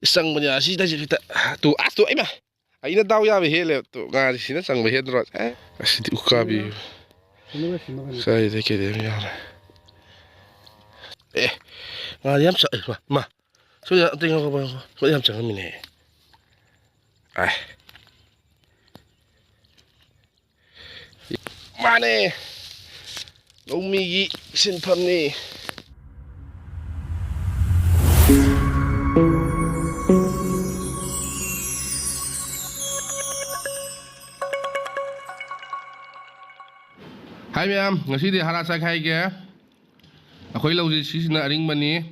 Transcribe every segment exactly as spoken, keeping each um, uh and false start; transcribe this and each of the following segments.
ꯆꯪꯕꯅꯦ ꯑꯁꯤꯗꯩꯁꯤ ꯈꯤꯇ꯫ ꯇꯨ ꯑꯁ ꯇꯨ ꯑꯩꯃ ꯑꯩꯅ ꯗꯥꯎ ꯌꯥꯕ ꯍꯦꯜꯂꯦꯕ꯫ ꯇꯨ ꯉꯥꯁꯤ ꯁꯤꯅ ꯆꯪꯕ ꯍꯦꯟꯗ꯭ꯔꯣ? ꯑꯦ ꯑꯁꯤꯗꯤ ꯎꯀꯥꯕꯤ꯫ ꯁꯤꯃꯒ, ꯁꯤꯃꯒꯅꯤ꯫ ꯀꯥꯏꯗꯩ ꯀꯩꯗꯩ ꯌꯥꯝ ꯌꯥꯝꯃꯦ꯫ ꯑꯦ ꯉꯥꯗꯤ ꯌꯥꯝ ꯆꯥꯎ-, ꯏꯃꯥ, ꯏꯃꯥ꯫ ꯁꯣꯏꯗ ꯑꯝꯇ ꯌꯦꯡꯉꯣ, ꯁꯣꯏꯗ ꯌꯥꯝ ꯆꯪꯉꯝꯃꯤꯅꯦ꯫ ꯑꯥꯏ꯫ ꯃꯥꯅꯦ꯫ ꯂꯧꯃꯤꯒꯤ ꯁꯤꯟꯐꯝꯅꯤ꯫ ꯍꯥꯏ ꯃꯌꯥꯝ, ꯉꯁꯤꯗꯤ ꯍꯥꯔꯥ ꯆꯥꯏꯈꯥꯏꯒꯦ꯫ ꯑꯩꯈꯣꯏ ꯂꯧꯁꯤ ꯁꯤꯁꯤꯅ ꯑꯔꯤꯡꯕꯅꯤ,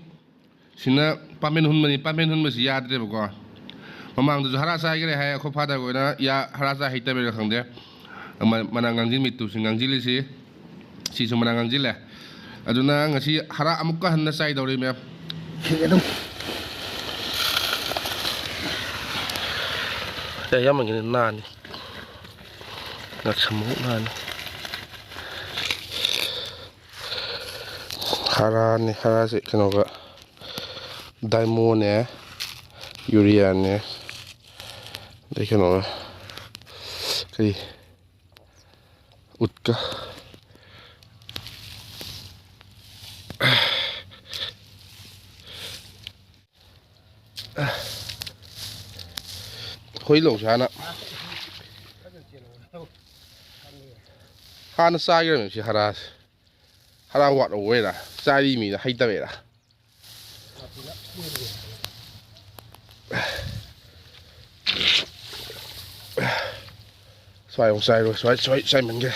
ꯁꯤꯅ ꯄꯥꯝꯕꯦꯟ ꯍꯨꯟꯕꯅꯤ꯫ ꯄꯥꯝꯕꯦꯟ ꯍꯨꯟꯕꯁꯤ ꯌꯥꯗ꯭ꯔꯦꯕꯀꯣ꯫ ꯃꯃꯥꯡꯗꯁꯨ ꯍꯥꯔꯥ ꯆꯥꯏꯈ꯭ꯔꯦ ꯍꯥꯏ, ꯑꯩꯈꯣꯏ ꯐꯥꯗꯔ ꯍꯣꯏꯅ ꯌꯥ-, ꯍꯥꯔꯥ ꯆꯥꯏ ꯍꯩꯇꯕꯩꯔꯥ ꯈꯪꯗꯦ꯫ ꯑꯃ-, ꯃꯅꯥ ꯉꯥꯡꯁꯤꯟꯕꯤ ꯇꯨꯁꯤ ꯉꯥꯡꯁꯤꯜꯂꯤꯁꯤ, ꯁꯤꯁꯨ ꯃꯅꯥ ꯉꯥꯡꯁꯤꯜꯂꯦ꯫ ꯑꯗꯨꯅ ꯉꯁꯤ ꯍꯥꯔꯥ ꯑꯃꯨꯛꯀ ꯍꯟꯅ ꯆꯥꯏꯗꯧꯔꯤ, ꯃꯦꯝ꯫ ꯁꯤ ꯑꯗꯨꯝ ꯑꯦ, ꯌꯥꯝꯃꯟꯒꯅꯤ, ꯅꯥꯅꯤ꯫ ꯉꯛꯁꯝ ꯑꯃꯨꯛ ꯅꯥꯅꯤ꯫ ꯍꯥꯔꯥꯅꯤ, ꯍꯥꯔꯥꯁꯤ ꯀꯩꯅꯣꯒ, ꯗꯥꯏꯃꯣꯅꯦ, ꯌꯨꯔꯤꯌꯥꯅꯦ, ꯑꯗꯩ ꯀꯩꯅꯣꯒ, ꯀꯔꯤ, ꯎꯠꯀ꯫ ꯑꯩꯈꯣꯏ ꯂꯧꯁꯤ ꯍꯥꯟꯅ, ꯍꯥꯟꯅ ꯆꯥꯏꯈ꯭ꯔꯕꯅꯤ ꯁꯤ ꯍꯥꯔꯥꯁꯦ꯫ ꯍꯥꯔꯥ ꯋꯥꯠꯍꯧꯕꯩꯔꯥ, ꯆꯥꯏꯔꯤ ꯃꯤꯅ ꯍꯩꯇꯕꯩꯔꯥ? ꯁ꯭ꯋꯥꯏ ꯑꯃꯨꯛ ꯆꯥꯏꯔꯣ, ꯁ꯭ꯋꯥꯏ, ꯁ꯭ꯋꯥꯏ ꯆꯥꯏꯃꯟꯈ꯭ꯔꯦ꯫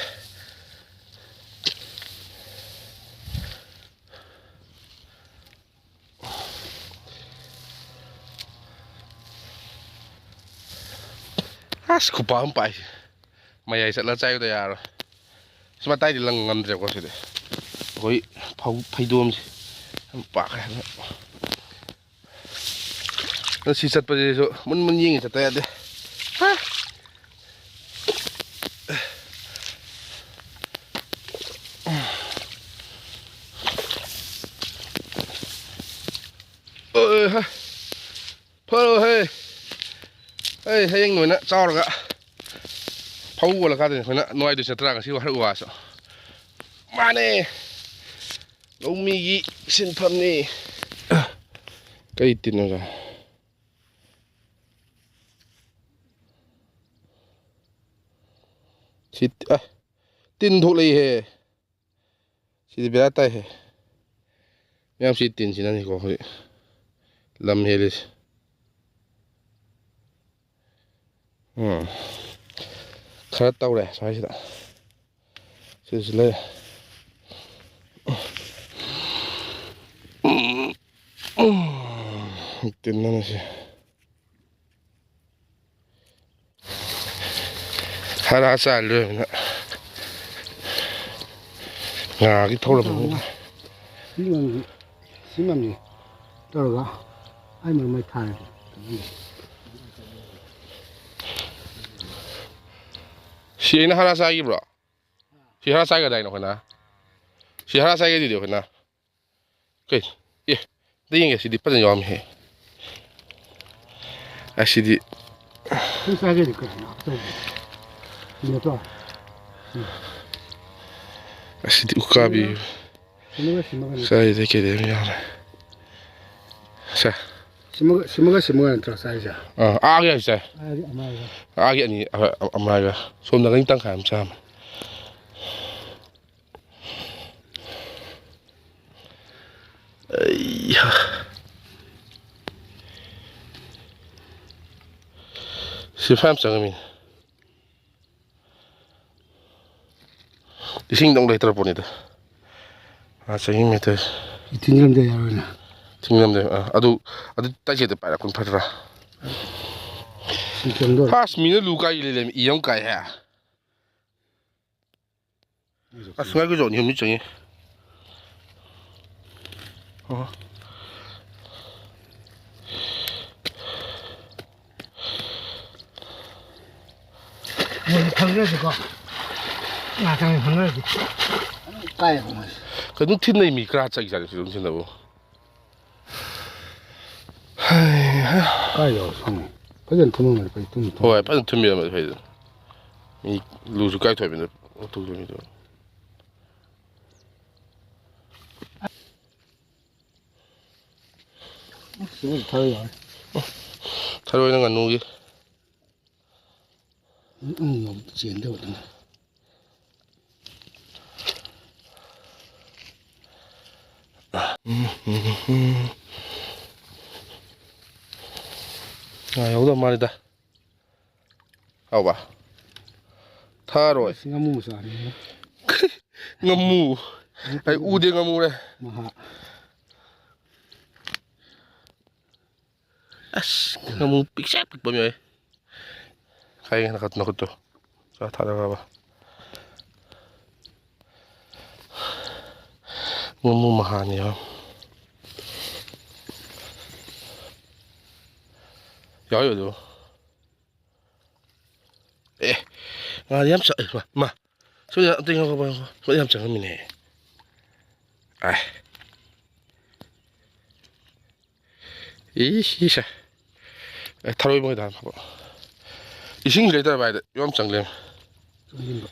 ꯑꯁ, ꯈꯨꯄꯥꯛ ꯑꯃ ꯄꯥꯏꯁꯦ꯫ ꯃꯌꯥꯏ ꯆꯠꯂ ꯆꯥꯏꯕꯗ ꯌꯥꯔꯣꯏ꯫ ꯁꯤ ꯃꯇꯥꯏꯗꯤ ꯂꯪ ꯉꯝꯗ꯭ꯔꯦꯀꯣ꯫ ꯁꯤꯗꯤ ꯑꯩꯈꯣꯏ ꯐꯧ ꯐꯩꯗꯣꯝꯁꯦ ꯌꯥꯝ ꯄꯥꯛꯈ꯭ꯔꯦ꯫ ꯑꯗꯣ ꯁꯤ ꯆꯠꯄꯁꯤꯁꯨ ꯃꯨꯟ ꯃꯨꯟ ꯌꯦꯡꯉꯤ ꯆꯠꯇ ꯌꯥꯗꯦ꯫ ꯍꯥ! ꯑꯣꯏ ꯍꯥ! ꯄꯔꯣ ꯍꯦ꯫ ꯑꯩ ꯍꯌꯦꯡ ꯅꯣꯏꯅ ꯆꯥꯎꯔꯒ ꯐꯧ ꯑꯣꯜꯂꯀꯥꯟꯗꯅꯤ ꯑꯩꯈꯣꯏꯅ ꯅꯨꯡꯉꯥꯏꯗꯣꯏꯁꯦ ꯅꯠꯇ꯭ꯔꯥ? ꯉꯁꯤ ꯋꯥꯔꯛ ꯋꯥꯁꯨ꯫ ꯃꯥꯅꯦ꯫ ꯂꯧꯃꯤꯒꯤ ꯁꯤꯟꯐꯝꯅꯤ꯫ ꯀꯩ ꯇꯤꯟꯅꯣꯗ? ꯁꯤ, ꯑ, ꯇꯤꯟ ꯊꯣꯛꯂꯛꯏꯍꯦ꯫ ꯁꯤꯗꯤ ꯕꯦꯔꯥ ꯇꯥꯏꯍꯦ꯫ ꯃꯌꯥꯝ ꯁꯤ ꯇꯤꯟꯁꯤꯅꯅꯤꯀꯣ ꯍꯧꯖꯤꯛ ꯂꯝ ꯍꯦꯜꯂꯤꯁꯦ꯫ ꯎꯝ꯫ ꯈꯔ ꯇꯧꯔꯦ ꯁ꯭ꯋꯥꯏꯁꯤꯗ꯫ ꯁꯤꯁꯨ ꯂꯩ꯫ ꯇꯤꯟꯅꯅꯤ ꯁꯤ꯫ ꯍꯥꯔ ꯆꯥꯏꯔꯣꯏꯅ ꯉꯥꯒꯤ ꯊꯧꯔꯝ ꯑꯃ꯫ ꯁꯤ ꯃꯝꯁꯤ, ꯁꯤ ꯃꯝꯁꯤ ꯇꯧꯔꯒ ꯑꯩ ꯃꯔꯨꯝ ꯑꯩ ꯊꯥꯔꯒꯦ꯫ ꯁꯤ ꯑꯩꯅ ꯍꯥꯔ ꯆꯥꯏꯈꯤꯕ꯭ꯔꯣ? ꯁꯤ ꯍꯥꯔ ꯆꯥꯏꯒꯗꯥꯏꯅꯦ ꯑꯩꯈꯣꯏꯅ? ꯁꯤ ꯍꯥꯔ ꯆꯥꯏꯒꯗꯨꯗꯤ ꯑꯩꯈꯣꯏꯅ? ꯀꯩ? ꯑꯦ, ꯑꯝꯇ ꯌꯦꯡꯒꯦ, ꯁꯤꯗꯤ ꯐꯖꯅ ꯌꯥꯎꯔꯝꯃꯤꯍꯦ꯫ ꯑꯁꯤꯗꯤ ꯁꯤ ꯆꯥꯏꯒꯗꯤ ꯀꯩꯅꯣ? ꯑꯆꯧꯕ꯫ ꯁꯤ ꯅꯠꯇ꯭ꯔꯣ? ꯎꯝ꯫ ꯑꯁꯤꯗꯤ ꯎꯀꯥꯕꯤ꯫ ꯁꯤꯃꯒ, ꯁꯤꯃꯒꯅꯤ꯫ ꯆꯥꯏꯗ ꯀꯩꯗꯤ ꯌꯥꯝ ꯌꯥꯎꯔꯦ꯫ ꯁꯦ꯫ ꯁꯤꯃꯒ, ꯁꯤꯃꯒ, ꯁꯤꯃꯒ ꯅꯠꯇ꯭ꯔꯣ ꯆꯥꯏꯁꯦ? ꯑꯥ, ꯑꯥꯒꯤ ꯍꯥꯏꯁꯦ꯫ ꯑꯥꯒꯤ ꯑꯃꯒ꯫ ꯑꯥꯒꯤ ꯑꯅꯤ, ꯑ-, ꯑ-, ꯑꯃꯒ꯫ ꯁꯣꯝꯗ ꯅꯪ ꯇꯪꯈꯥꯏ ꯑꯃ ꯆꯥꯝꯃ꯫ ꯑꯩꯍꯥ꯫ ꯁꯤ ꯐꯅꯌꯥꯝ ꯆꯪꯉꯝꯃꯤ꯫ ꯏꯁꯤꯡꯗ ꯑꯃꯨꯛ ꯂꯩꯇ꯭ꯔ ꯄꯣꯠꯅꯤꯗ꯫ ꯑꯥ, ꯆꯍꯤ ꯃꯩꯇꯩ꯫ ꯊꯤꯡꯖꯤꯜꯂꯝꯗ ꯌꯥꯔꯣꯏꯅ꯫ ꯊꯤꯡꯖꯤꯜꯂꯝꯗ, ꯑꯥ, ꯑꯗꯨ, ꯑꯗꯨ ꯇꯥꯏꯆꯦꯠꯇ ꯄꯥꯏꯔꯛꯄꯅ ꯐꯠꯇ꯭ꯔꯥ? ꯁꯤ ꯆꯪꯗꯣꯔꯦ꯫ ꯑꯁ, ꯃꯤꯅ ꯂꯨ ꯀꯥꯏ ꯂꯩ ꯂꯩꯔꯝꯃꯤ, ꯏ ꯑꯃ ꯀꯥꯏ ꯍꯦ꯫ ꯑꯁ, ꯉꯥꯏꯈꯣ, ꯖꯣ, ꯑꯅꯤ ꯑꯍꯨꯝꯗꯤ ꯆꯪꯉꯤ꯫ ꯑꯣ꯫ ꯃꯣꯏ ꯈꯪꯅꯔꯗꯤꯀꯣ꯫ ꯉꯥꯛꯇꯪ ꯈꯪꯅꯔꯗꯤ꯫ ꯀꯥꯏ ꯈꯪꯅꯔꯗꯤ? ꯀꯩꯅꯣ ꯊꯤꯟꯅꯩ ꯃꯤ ꯀꯔꯥ ꯆꯠꯈꯤꯖꯥꯠꯅꯣ ꯁꯤ ꯑꯗꯨꯝ ꯊꯤꯟꯅꯕꯨ? ꯍꯩ ꯍꯥ꯫ ꯀꯥꯏ ꯌꯥꯎꯔ ꯁꯪꯉꯣ? ꯐꯖꯅ ꯊꯝꯃꯝꯃꯗꯤ ꯐꯩ, ꯇꯨꯝ ꯊꯝ-꯫ ꯍꯣꯏ, ꯐꯖꯅ ꯊꯝꯕꯤꯔꯝꯃꯗꯤ ꯐꯩꯗꯅ꯫ ꯃꯤ ꯂꯨꯁꯨ ꯀꯥꯏꯊꯣꯛꯑꯃꯤꯅ ꯂꯧꯊꯣꯛꯇꯣꯏꯅꯤꯗꯣ꯫ ꯁꯤꯃꯁꯨ ꯊꯥꯗ ꯌꯥꯔꯦ꯫ ꯊꯔꯣꯏꯅ ꯉꯥꯅꯨꯒꯤ꯫ ꯎꯝ, ꯎꯝ, ꯆꯦꯟꯗꯕꯗꯨꯅ꯫ ꯉꯥ ꯌꯥꯎꯗꯧ ꯃꯥꯜꯂꯤꯗ꯫ ꯍꯥꯎꯕ? ꯊꯥꯔꯣꯏ꯫ ꯑꯁ, ꯉꯥꯃꯨ ꯃꯆꯥꯅꯤꯅꯦ꯫ ꯉꯥꯃꯨ꯫ ꯑꯩ ꯎꯗꯦ ꯉꯥꯃꯨꯔꯦ꯫ ꯃꯍꯥ꯫ ꯑꯁ, ꯉꯥꯃꯨ ꯄꯤꯛꯁꯛ ꯄꯤꯛꯄ ꯑꯃ ꯌꯥꯎꯋꯦ꯫ ꯈꯥꯏꯒꯦ ꯅꯈꯨꯠ-, ꯅꯈꯨꯠꯇꯣ꯫ ꯆꯥ ꯊꯥꯗꯈ꯭ꯔꯕ꯫ ꯉꯥꯃꯨ ꯃꯍꯥꯅꯤ ꯌꯥꯎ꯫ ꯌꯥꯎꯔꯤꯕ ꯑꯗꯨ꯫ ꯑꯦ, ꯉꯥꯗꯤ ꯌꯥꯝ ꯆꯥ-, ꯑꯦ, ꯃꯥ, ꯃꯥ꯫ ꯁꯣꯏꯗ ꯑꯝꯇ ꯌꯦꯡꯉꯣ, ꯌꯦꯡꯉꯣ꯫ ꯉꯥꯗꯤ ꯌꯥꯝ ꯆꯪꯉꯝꯃꯤꯅꯦ꯫ ꯑꯥꯏ꯫ ꯏꯁ, ꯏꯁ꯫ ꯑꯦ, ꯊꯔꯣꯏ ꯃꯣꯏꯗ ꯍꯥꯞꯄꯣ꯫ ꯏꯁꯤꯡ ꯂꯩꯇ꯭ꯔ ꯚꯥꯏꯗ ꯌꯥꯝ ꯆꯪꯂꯦ꯫ ꯆꯪꯁꯤꯟꯕ꯫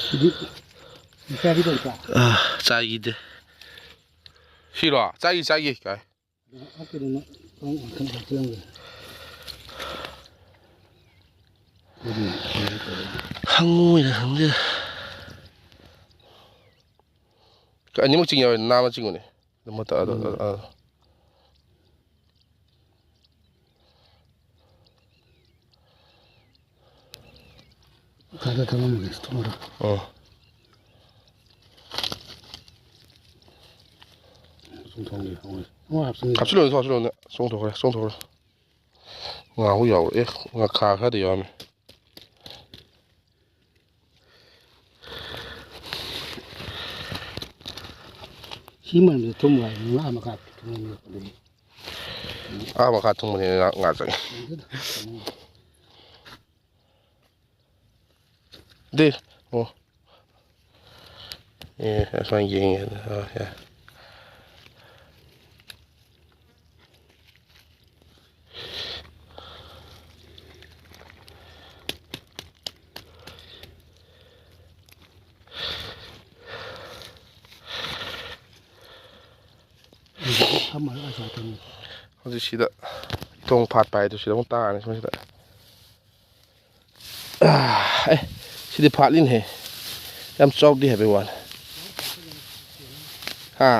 ꯁꯤꯗꯤ ꯃꯆꯥꯗꯤ ꯀꯔꯤ ꯀꯥ? ꯑꯥ, ꯆꯥꯏꯈꯤꯗꯦ꯫ ꯁꯤꯔꯣ? ꯆꯥꯏꯈꯤ, ꯆꯥꯏꯈꯤ꯫ ꯀꯥꯏ? ꯑ, ꯀꯩꯅꯣꯅ, ꯑ, ꯀꯩꯅꯣ ꯍꯥꯞꯆꯤꯜꯂꯝꯒꯦ꯫ ꯍꯪꯉꯨꯏꯔ ꯈꯪꯗꯦ꯫ ꯑꯅꯤꯃꯛ ꯆꯤꯡ ꯌꯥꯎꯋꯦ, ꯅꯥꯝꯃ ꯆꯤꯡꯉꯨꯅꯦ꯫ ꯑꯗꯨ ꯃꯊꯛ, ꯑꯗꯨ, ꯎꯝ꯫ ꯑꯗꯨ, ꯑꯗꯨ꯫ ꯀꯥꯗ ꯊꯝꯃꯝꯃꯒꯦ, ꯊꯣꯡꯉꯔꯣꯏ꯫ ꯑꯣ꯫ ꯆꯣꯡꯊꯣꯛꯑꯒꯦ, ꯊꯣꯡꯉꯔꯣꯏ꯫ ꯑꯃ ꯍꯥꯞꯆꯤꯟꯒꯦ꯫ ꯍꯥꯞꯆꯤꯜꯂꯣ, ꯍꯥꯞꯆꯤꯜꯂꯣ, ꯆꯣꯡꯊꯣꯛꯈ꯭ꯔꯦ, ꯆꯣꯡꯊꯣꯛꯈ꯭ꯔꯦ꯫ ꯉꯥꯍꯨ ꯌꯥꯎꯔꯦ꯫ ꯑꯦ, ꯉꯥꯈꯥ ꯈꯔꯗꯤ ꯌꯥꯎꯔꯝꯃꯦ꯫ ꯁꯤ ꯃꯅꯨꯡꯗ ꯊꯨꯝ ꯍꯥꯏ ꯉꯥ ꯃꯈꯥ ꯊꯨꯝ ꯂꯩꯔꯛꯄꯗꯒꯤ꯫ ꯑꯥ ꯃꯈꯥ ꯊꯨꯝꯕꯅꯤꯅ ꯉꯥ, ꯉꯥ ꯆꯪꯉꯤ꯫ ꯈꯪꯗꯦꯗ꯫ ꯗꯤ, ꯑꯣ꯫ ꯑꯦ, ꯑꯁꯨꯃꯥꯏꯅ ꯌꯦꯡꯉꯦ꯫ ꯑꯥ, ꯌꯥꯏ꯫ ꯊꯝꯃꯒ ꯑꯁꯥ ꯊꯝꯃꯤ꯫ ꯍꯧꯖꯤꯛ ꯁꯤꯗ ꯏꯇꯣꯡ ꯐꯥꯠꯄ ꯍꯥꯏꯗꯨ ꯁꯤꯗ ꯑꯃꯨꯛ ꯇꯥꯔꯅꯤ ꯁꯤꯗ꯫ ꯑꯦ, ꯁꯤꯗꯤ ꯐꯥꯠꯂꯤꯅꯦꯍꯦ꯫ ꯌꯥꯝ ꯆꯥꯎꯗꯦ ꯍꯥꯏꯕꯩ ꯋꯥꯅꯤ꯫ ꯍꯥ?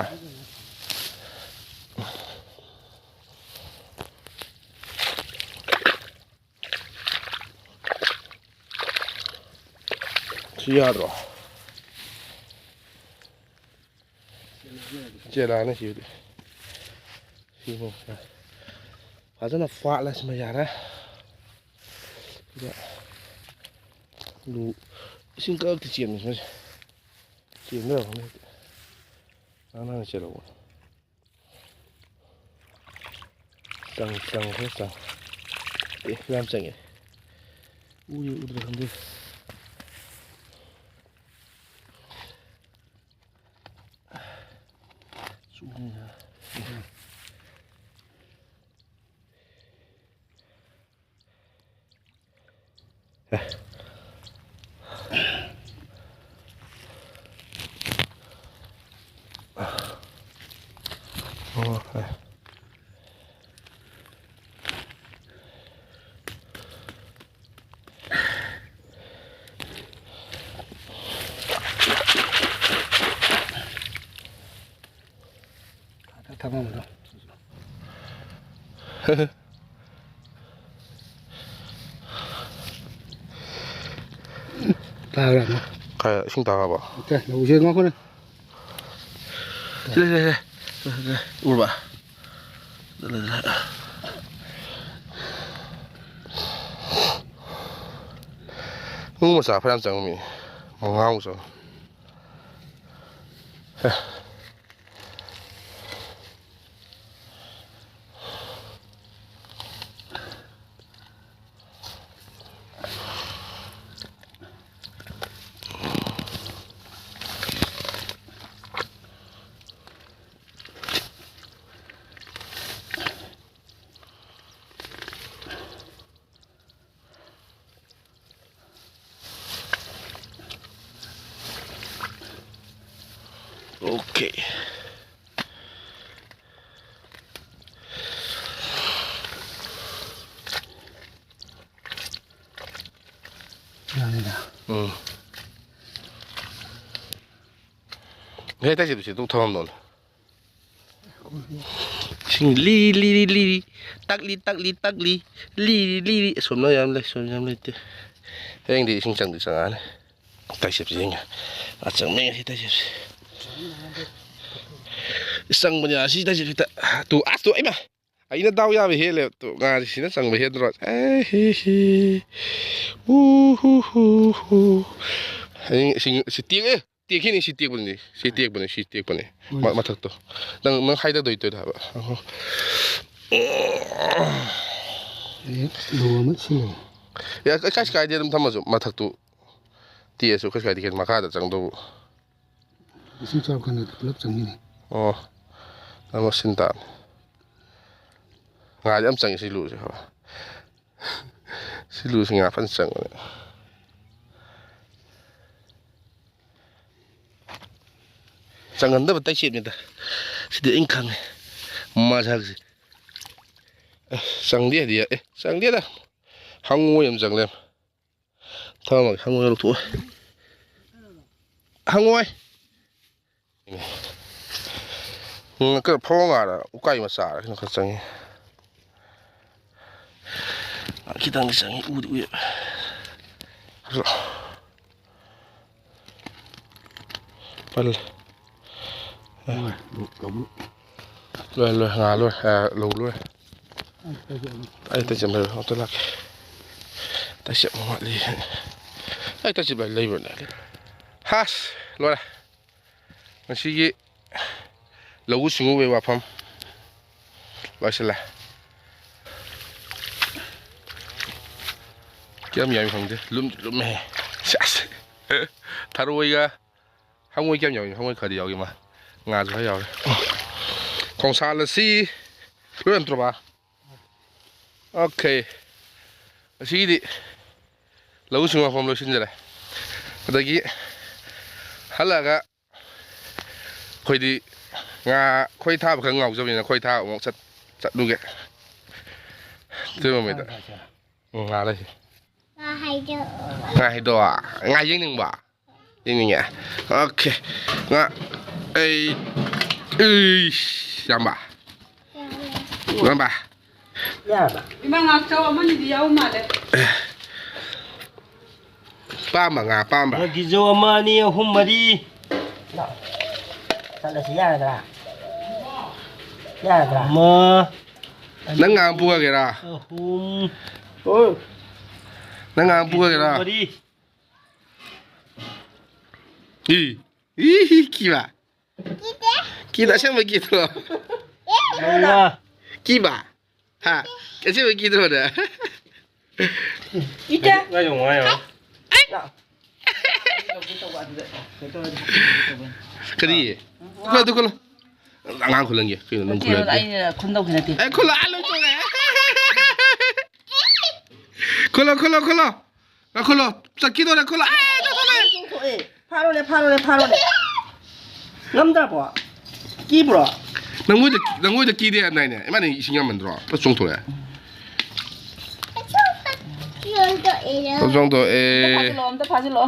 ꯁꯤ ꯌꯥꯗ꯭ꯔꯣ? ꯆꯦꯔꯥꯅ ꯁꯤꯗꯤ꯫ ꯁꯤꯃ ꯐꯖꯅ ꯐꯥꯠꯂꯁꯤꯃ ꯌꯥꯔꯦ꯫ ꯑꯗꯨꯒ ꯂꯨ-, ꯏꯁꯤꯡ ꯀꯛꯇꯤ ꯆꯦꯟꯕꯁꯦ꯫ ꯆꯦꯟꯗ꯭ꯔꯕꯅꯦ꯫ ꯉꯥꯡꯅ ꯆꯦꯜꯍꯧꯕ꯫ ꯆꯪ-, ꯆꯪꯈ꯭ꯔꯦ, ꯆꯪ-, ꯑꯦ, ꯌꯥꯝ ꯆꯪꯉꯦ꯫ ꯎꯏ, ꯎꯗ꯭ꯔꯥ ꯈꯪꯗꯦ꯫ ꯆꯨꯝꯃꯤꯅ꯫ ꯑꯣ꯫ ꯊꯝꯃꯝꯕꯗꯣ꯫ ꯇꯥꯕ꯭ꯔꯥ? ꯀꯥꯏ ꯏꯁꯤꯡ ꯇꯥꯈ꯭ꯔꯕꯣ? ꯅꯠꯇꯦ, ꯂꯧꯁꯦ ꯉꯥꯈꯣꯅꯦ꯫ ꯁꯤ ꯂꯩ, ꯂꯩ, ꯂꯩ꯫ ꯎꯔꯕ? ꯅꯨꯡ ꯃꯆꯥ ꯐꯅꯌꯥꯝ ꯆꯪꯉꯝꯃꯤ꯫ ꯃꯉꯥꯃꯨꯛ ꯆꯪꯉꯤ꯫ ꯑꯦ꯫ ꯑꯣꯀꯦ꯫ ꯌꯥꯔꯦꯗ꯫ ꯎꯝ꯫ ꯉꯁꯥꯏ ꯇꯥꯏꯁꯦꯞꯁꯦ ꯑꯗꯨꯝ ꯊꯝꯃꯝꯗꯧꯅꯦ꯫ ꯏꯁꯤꯡ ꯂꯤꯔꯤ ꯂꯤꯔꯤ ꯂꯤꯔꯤ꯫ ꯇꯛꯂꯤ ꯇꯛꯂꯤ ꯇꯛꯂꯤ꯫ ꯂꯤꯔꯤ ꯂꯤꯔꯤ꯫ ꯑꯁꯣꯝꯅ ꯌꯥꯝ ꯂꯩ, ꯁꯣꯝ ꯌꯥꯝ ꯂꯩꯇꯦ꯫ ꯍꯌꯦꯡꯗꯤ ꯏꯁꯤꯡ ꯆꯪꯗꯤ ꯆꯪꯉꯛꯑꯅꯤ꯫ ꯇꯥꯏꯁꯦꯞꯁꯦ ꯌꯦꯡꯉꯦ꯫ ꯑ, ꯆꯪꯉꯦ ꯉꯁꯤ ꯇꯥꯏꯁꯦꯞꯁꯦ꯫ ꯆꯪꯕꯅꯦ ꯑꯁꯤ ꯇꯥꯏꯁꯦꯞꯁꯤꯗ꯫ ꯇꯨ, ꯑꯁ, ꯇꯨ, ꯏꯃꯥ! ꯑꯩꯅ ꯗꯥꯎ ꯌꯥꯕ ꯍꯦꯜꯂꯦ꯫ ꯇꯨ, ꯉꯥꯁꯤ ꯁꯤꯅ ꯆꯪꯕ ꯍꯦꯟꯗ꯭ꯔꯣ? ꯑꯦ, ꯍꯤ, ꯍꯤ꯫ ꯎ, ꯍꯨ, ꯍꯨ, ꯍꯨ꯫ ꯍꯌꯦꯡ ꯁꯤ, ꯁꯤ ꯇꯦꯛꯑꯦ꯫ ꯇꯦꯛꯈꯤꯅꯤ, ꯁꯤ ꯇꯦꯛꯄꯅꯤ꯫ ꯁꯤ ꯇꯦꯛꯄꯅꯤ, ꯁꯤ ꯇꯦꯛꯄꯅꯤ꯫ ꯃ-, ꯃꯊꯛꯇꯣ꯫ ꯅꯪ, ꯅꯪ ꯍꯥꯏꯗꯗꯣꯏ ꯇꯣꯏꯗꯣ ꯍꯥꯏꯕ꯫ ꯑꯍꯣ꯫ ꯑꯦ, ꯂꯨ ꯑꯃ ꯁꯤꯜꯂꯦ꯫ ꯑꯦ, ꯀꯩꯁꯨ ꯀꯥꯏꯗꯦ, ꯑꯗꯨꯝ ꯊꯝꯃꯁꯨ꯫ ꯃꯊꯛꯇꯨ ꯇꯦꯛꯑꯁꯨ ꯀꯩꯁꯨ ꯀꯥꯏꯗꯦ, ꯀꯩꯅꯣ ꯃꯈꯥꯗ ꯆꯪꯗꯧꯕ꯫ ꯏꯁꯤꯡ ꯆꯥꯎ ꯀꯥꯟꯗ ꯄꯨꯂꯞ ꯆꯪꯉꯤꯅꯤ꯫ ꯑꯣ, ꯑꯃ ꯁꯤꯟ ꯇꯥꯕꯅꯤ꯫ ꯉꯥꯗꯤ ꯌꯥꯝ ꯆꯪꯉꯤ ꯁꯤ ꯂꯨꯁꯦ, ꯍꯣꯏ꯫ ꯁꯤ ꯂꯨꯁꯦ ꯉꯥ ꯐꯖꯅ ꯆꯪꯕꯅꯦ꯫ ꯆꯪꯍꯟꯗꯕ ꯇꯩꯁꯦꯞꯅꯤꯗ꯫ ꯁꯤꯗꯤ ꯑꯩꯅ ꯈꯪꯉꯦ꯫ ꯃꯁꯛꯁꯦ꯫ ꯑꯦ, ꯆꯪꯗꯦ ꯍꯥꯏꯗꯤ ꯌꯥꯏ꯫ ꯑꯦ, ꯆꯪꯗꯦꯗ꯫ ꯍꯪꯉꯣꯏ ꯑꯃ ꯆꯪ ꯂꯩꯔꯝꯃꯦ꯫ ꯊꯝꯃꯒꯦ, ꯍꯪꯉꯣꯏ ꯂꯧꯊꯣꯛꯑꯣ꯫ ꯍꯪꯉꯣꯏ꯫ ꯎꯝ, ꯀꯩꯅꯣ, ꯐꯧ ꯉꯥꯔ ꯎꯀꯥꯏ ꯃꯆꯥꯔ ꯀꯩꯅꯣ ꯈꯔ ꯆꯪꯉꯤ꯫ ꯈꯤꯇꯪꯗꯤ ꯆꯪꯉꯤ, ꯎꯗꯤ ꯎꯏ꯫ ꯄꯜꯂꯦ꯫ ꯂꯣꯏꯔꯦ, ꯂꯣꯏꯔꯦ, ꯉꯥ ꯂꯣꯏꯔꯦ, ꯑ, ꯂꯧ ꯂꯣꯏꯔꯦ꯫ ꯑꯩ ꯇꯩꯆꯦꯝ ꯂꯩꯔꯦ, ꯑꯝꯇ ꯂꯥꯛꯀꯦ꯫ ꯇꯩꯆꯦꯝ ꯑꯃ ꯋꯥꯠꯂꯤ꯫ ꯑꯩ ꯇꯩꯆꯦꯝ ꯂꯩꯕ꯭ꯔꯅꯦ? ꯍꯥꯁ, ꯂꯣꯏꯔꯦ꯫ ꯉꯁꯤꯒꯤ ꯂꯧꯎ ꯁꯤꯡꯎꯕꯒꯤ ꯋꯥꯐꯝ ꯂꯣꯏꯁꯤꯜꯂꯦ꯫ ꯀꯌꯥꯝ ꯌꯥꯝꯃꯤ ꯈꯪꯗꯦ, ꯂꯨꯝꯗꯤ ꯂꯨꯝꯃꯦꯍꯦ꯫ ꯁꯦꯁ꯫ ꯊꯔꯣꯏꯒ ꯍꯪꯉꯣꯏ ꯀꯌꯥꯝ ꯌꯥꯎꯏ? ꯍꯪꯉꯣꯏ ꯈꯔꯗꯤ ꯌꯥꯎꯏ ꯃꯥ꯫ ꯉꯥꯁꯨ ꯈꯔ ꯌꯥꯎꯔꯦ꯫ ꯈꯣꯡꯁꯥꯜ ꯑꯁꯤ ꯂꯣꯏꯔꯝꯗ꯭ꯔꯣ ꯕꯥ? ꯑꯣꯀꯦ꯫ ꯉꯁꯤꯒꯤꯗꯤ ꯂꯧꯎ ꯁꯤꯡꯎ ꯃꯐꯝ ꯂꯣꯏꯁꯤꯟꯖꯔꯦ꯫ ꯑꯗꯒꯤ ꯍꯜꯂꯛꯑꯒ ꯑꯩꯈꯣꯏꯗꯤ ꯉꯥ ꯈꯣꯏ ꯊꯥꯕ ꯈꯔ ꯉꯥꯎꯖꯕꯅꯤꯅ ꯈꯣꯏ ꯊꯥꯕ ꯑꯃꯨꯛ ꯆꯠ-, ꯆꯠꯂꯨꯒꯦ꯫ ꯇꯨꯝꯃꯝꯃꯤꯗ꯫ ꯎꯝ, ꯉꯥ ꯂꯩ꯫ ꯉꯥ ꯍꯥꯏꯗꯣ꯫ ꯉꯥ ꯍꯥꯏꯗꯣ꯫ ꯉꯥ ꯌꯦꯡꯅꯤꯡꯕ? ꯌꯦꯡꯅꯤꯡꯉꯦ꯫ ꯑꯣꯀꯦ꯫ ꯉꯥ, ꯑꯩ, ꯏꯁ, ꯌꯥꯝꯕ꯫ ꯌꯥꯝꯕ꯫ ꯌꯥꯔꯕ? ꯏꯃꯥ, ꯉꯥꯛꯆꯧ ꯑꯃꯅꯤꯗꯤ ꯌꯥꯎ ꯃꯥꯜꯂꯦ꯫ ꯄꯥꯝꯕ ꯉꯥ ꯄꯥꯝꯕ꯫ ꯉꯥꯒꯤꯖꯧ ꯑꯃ, ꯑꯅꯤ, ꯑꯍꯨꯝ, ꯃꯔꯤ꯫ ꯆꯠꯂꯁꯤ, ꯌꯥꯔꯗ꯭ꯔꯥ? ꯌꯥꯔꯗ꯭ꯔꯥ? ꯑꯃ, ꯅꯪ ꯉꯥ ꯑꯃ ꯄꯨꯈꯒꯦꯔꯥ? ꯑꯍꯨꯝ, ꯅꯪ ꯉꯥ ꯑꯃ ꯄꯨꯈꯒꯦꯔꯥ? ꯃꯔꯤ꯫ ꯏ, ꯏ, ꯀꯤꯕ꯫ ꯀꯤꯗꯦ꯫ ꯀꯤꯗꯦ, ꯑꯁꯦꯡꯕ ꯀꯤꯗ꯭ꯔꯣ? ꯃꯉꯥ꯫ ꯀꯤꯕ? ꯍꯥ? ꯑꯁꯦꯡꯕ ꯀꯤꯗ꯭ꯔꯣ ꯅꯪ? ꯏꯆꯦ꯫ ꯉꯥꯏꯌꯣ, ꯉꯥꯏꯌꯣ꯫ ꯀꯔꯤ? ꯈꯨꯜꯂꯣ, ꯑꯗꯨ ꯈꯨꯜꯂꯣ꯫ ꯑꯉꯥꯡ ꯈꯨꯜꯍꯟꯒꯦ꯫ ꯀꯩꯅꯣ ꯅꯪ ꯅꯠꯇꯦ, ꯈꯨꯜꯍꯟꯒꯦ? ꯑꯩꯅ ꯈꯨꯟꯗꯧꯒꯤ ꯅꯠꯇꯦ꯫ ꯑꯦ, ꯈꯨꯜꯂꯣ, ꯑꯥ, ꯂꯣꯏ ꯆꯣꯡꯉꯦ꯫ ꯈꯨꯜꯂꯣ, ꯈꯨꯜꯂꯣ, ꯈꯨꯜꯂꯣ꯫ ꯉꯥꯏꯈꯣꯂꯣ, ꯆꯠꯈꯤꯗꯣꯔꯦ, ꯈꯨꯜꯂꯣ꯫ ꯑꯦ, ꯆꯠꯈꯤꯗꯣꯔꯦ꯫ ꯆꯣꯡꯊꯣꯛꯑꯦ꯫ ꯐꯥꯔꯣꯅꯦ, ꯐꯥꯔꯣꯅꯦ, ꯐꯥꯔꯣꯅꯦ꯫ ꯉꯝꯗ꯭ꯔꯕꯣ? ꯀꯤꯕ꯭ꯔꯣ? ꯅꯪꯉꯣꯏꯗ, ꯅꯪꯉꯣꯏꯗ ꯀꯤꯗꯦ ꯍꯥꯏꯕꯗꯥꯏꯅꯦ? ꯏꯕꯥꯅꯤ ꯏꯁꯤꯡ ꯌꯥꯝꯃꯟꯗ꯭ꯔꯣ? ꯄꯨꯂꯞ ꯆꯣꯡꯊꯣꯛꯑꯦ꯫ ꯆꯣꯡꯊꯣꯛꯑꯦ꯫ ꯑꯝꯇ ꯐꯥꯖꯤꯜꯂꯣ, ꯑꯝꯇ ꯐꯥꯖꯤꯜꯂꯣ꯫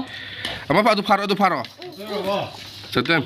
ꯑꯃ ꯐꯥ-, ꯑꯗꯨ ꯐꯥꯔꯣ, ꯑꯗꯨ ꯐꯥꯔꯣ꯫ ꯆꯠꯇꯟ꯫